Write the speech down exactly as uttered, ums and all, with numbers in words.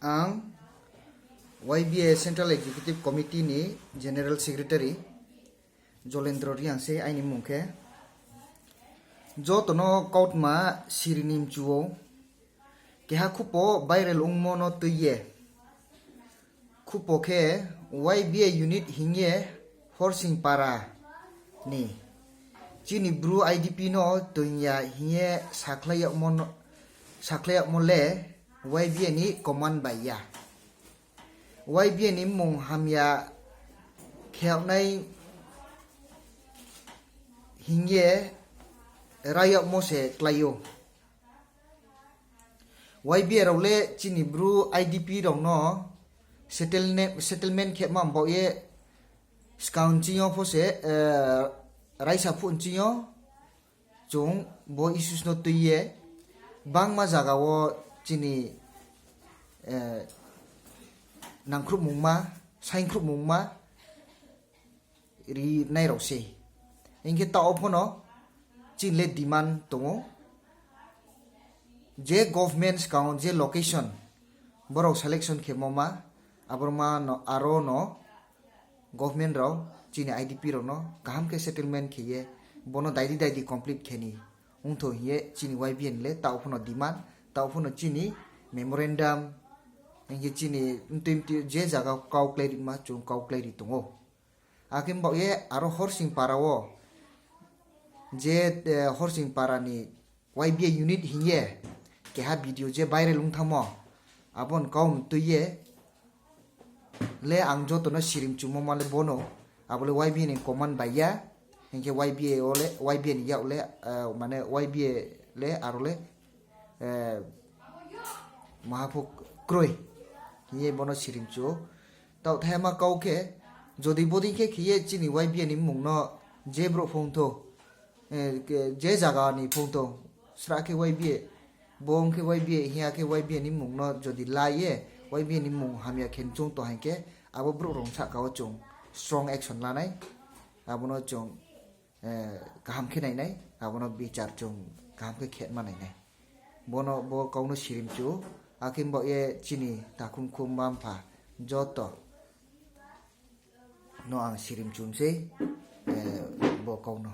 Ang Y B A Central Executive Committee ni General Secretary Jolendra Reang se aini mung khe. Jotono kautma sirini mchuo. Keha khupo viral wngmo no twi ye. Khupo khe Y B A unit hingye Horsing para ni. Chini bru I D P no twiya hingye sakhlai yakmo no, sakhlai yakmo le Y B A ni command bai ya. Y B A ni mung hamya kheyoknai hingye rayokmo se klaio. Y B A rok le chini bru I D P rok no settlement, settlement khema bok ye skang chingo pho se, eh, raisa phu chingo chung bo issues no twi ye bangma jaga o chini, eh, nangkhrupmung ma, saingkhrupmung ma ri nai rok se. Hinkhe ta o phono chini le demand tongo je government skang je location borok selection khemo ma, aborma no, aro no government rok chini I D P rok no kaham khe settlement kheye bono daidi daidi complete kheni wngtho hiye chini Y B A ni le ta o phono demand, ta o phono chini memorandum, hinkhe chini mtwi mtwi je jaga kau klai rima chung kau klai ri tongo. Akhe bok ye aro Horsing para o je, eh, Horsing para ni Y B A unit hingye keha video je viral wngthamo abon kau mtwi ye le ang jotono sirim chumo male bono abole Y B A ni command bai ya hinkhe Y B A o le Y B A ni yak le, eh, mane Y B A le aro le, eh, mahaphuk kroi hiye bono sirim chuo. Tao thayama kau khe jodi bodi khe khiye chini Y B A ni mung no je bro phung tho, eh, ke-, je jaga ni phung tho, sra khe Y B A, bo wng khe Y B A, hiya khe Y B A ni mung no jodi la ye, Y B A ni mung hamya khe chung to hai khe, abo brouh rok saka o chung strong action lanai, abono chung, eh, kaham khe nainai, abono bichar chung kaham khe khetma nainai. Bono bo kau no sirim chuo, akhe bo ye chini takhum khum mampha joto no ang sirim chum sei, eh, bo kau no.